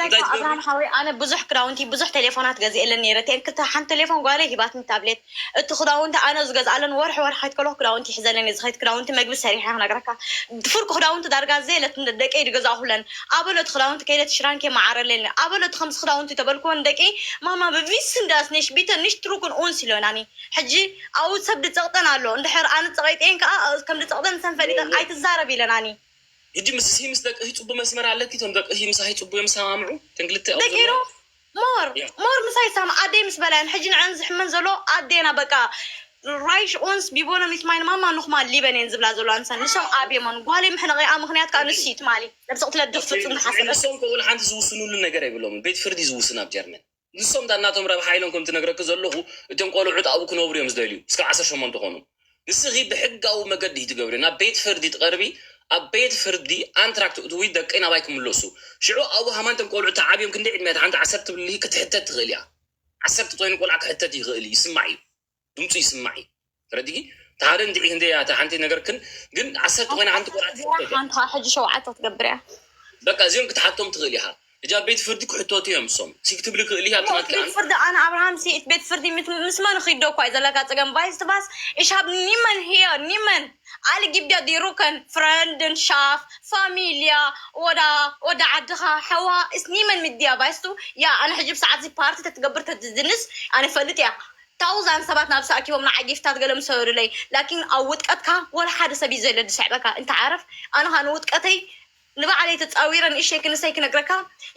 እንታይ ትገብሪ? ኣብርሃም ሓወይ፣ ኣነ ብዙሕ ክዳውንቲ፣ ብዙሕ ቴሌፎናት ገዚኤለን ነይረ። ቴን ክልተ ሓንቲ ቴሌፎን ጓለይ ሂባትኒ፣ ታብሌት። እቲ ክዳውንቲ ኣነ ዝገዝኣለን ወርሒ ወርሒ ከይድ ከለኹ ክዳውንቲ ይሕዘለን እየ። ዝኸይድ ክዳውንቲ፣ መግቢ ሰሪሐ ክነግረካ፣ ፍርቂ ክዳውንቲ ዳርጋ ዘየለት ደቀይ ዝገዛእኹለን። ኣበሎ እቲ ክዳውንቲ ከይደ እቲ ሽራንኬ መዓረለኒ። ኣበሎ እቲ ከምዚ ክዳውንቲ ተበልክወን ደቂ፣ ማማ ብቪስ እንዳስ ነሽ ቢተ ንሽ ትሩክን ኡንስ ኢለናኒ። ሕጂ ኣብኡ ሰብ ድጸቕጠን ኣሎ። እንድሕር ኣነ ጸቒጠን ከኣ ከም ድጸቕጠን ንሰን ፈሊጠን ኣይትዛረብ ኢለናኒ። ሕጂ ምስ ሲ ምስ ደቂ ህይ ጽቡቅ መስመር ኣለኪ። እቶም ደቂ ህይ ምሳይ ጽቡቅ እዮም ሰማምዑ። ተን ክልተ ደቂሩ ሞር ያ። ሞር ምሳይ ሳም ኣደይ ምስ በላየን ሕጂ ንዐን ዝሕመን ዘሎ ኣዴና በቃ ራይሽ ኡንስ ቢቦነ ሚት ማይን ማማ ንኹማ ሊበን እየን ዝብላ ዘለዋ ንሰን። ንሶም ኣብየሞን ጓለይ ምሕነቂኣ ምኽንያት ከዓ ንሱ እዩ ትማሊ ነብሰ ክትለድፍ ፍጹም ዝሓሰበት። ንሶም ከ ወላ ሓንቲ ዝውስኑሉ ነገር የብሎምን። ቤት ፍርዲ ዝውስን ኣብ ጀርመን። ንሶም ዳ እናቶም ረብሓ ኢሎም ከም ትነግረኪ ዘለኹ እቶም ቆልዑት ኣብኡ ክነብሩ እዮም ዝደልዩ እስካብ ዓሰርተ ሸሞንተ ኮኑ። ንስኺ ብሕጋዊ መገዲ እዩ ትገብሪ። ናብ ቤት ፍርዲ ትቐርቢ። ኣብ ቤት ፍርዲ ኣንትራክት እትዊ ደቀይ ናባይ ክምለሱ። ሽዑ ኣብኡ ሃማን እቶም ቆልዑት ተዓብዮም ክንደይ ዕድመ ሓንቲ ዓሰርተ ትብልሂ ክትሕተት ትኽእል እያ። ዓሰርተ ኮይኑ ቆልዓ ክሕተት ይኽእል እዩ። ይስማዕ እዩ። ድምፁ ይስማዕ እዩ። ተረዲጊ? ተሓደ እንድዒ ክንደይ እያ እታ ሓንቲ ነገር ክን ግን ዓሰርተ ኮይና ሓንቲ ቆልዓ ትሕተት እያ። ሓንቲ ከዓ ሕጂ ሸውዓተ ክትገብር እያ። በቃ እዚኦም ክትሓቶም ትኽእል ኢኻ። እጃ ቤት ፍርዲ ክሕተቱ እዮም እሶም። ሲክ ትብሊ ክእል ኢኻ ኣብ ትናት ቤት ፍርዲ ኣነ ኣብርሃም ሲ ቤት ፍርዲ ምስ- ምስ መን ኺዶ እኳ እዩ ዘለካ ፀገም ቫይስ ትባስ ich habe niemand hier niemand alle gibt ja die Rücken Freunden Schaf Familie oder oder ዓድኻ ሕዋ ist niemand mit dir weißt du ja ኣነ ሕጂ ብሰዓት እዚ ፓርቲ ተትገብር ተትዝንስ ኣነ ፈልጥ እያ ታውዛን ሰባት ናብ ሰኣኪቦም ንዓይ ጊፍታት ገለ ምሰበዱለይ ላኪን ኣብ ውጥቀትካ ወላ ሓደ ሰብ እዩ ዘለ ዝስዕበካ እንተ ዓረፍ ኣነ ኸኣ ንውጥቀተይ ንባዕለይ ተፃዊረ ንእሸይ ክንሰይ ክነግረካ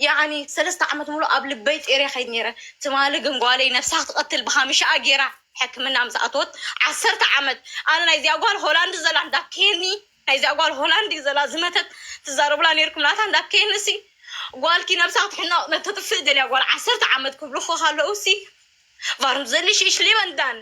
ያኒ ሰለስተ ዓመት ሙሉ ኣብ ልበይ ጤርያ ከይድ ነይረ ትማሊ ግን ጓለይ ነብሳ ክትቐትል ብሃምሽኣ ገይራ ሕክምና ምስ ኣተወት ዓሰርተ ዓመት ኣነ ናይዚኣ ጓል ሆላንድ ዘላ እንዳኬኒ ናይዚኣ ጓል ሆላንድ እዩ ዘላ ዝመተት ትዛረቡላ ነይርኩም ናታ እንዳኬኒ ሲ ጓልኪ ነብሳ ክትሕነቕ ነተጥፍእ ደልያ ጓል ዓሰርተ ዓመት ክብልኹ ከለዉ ሲ Warum soll ich lieber dann?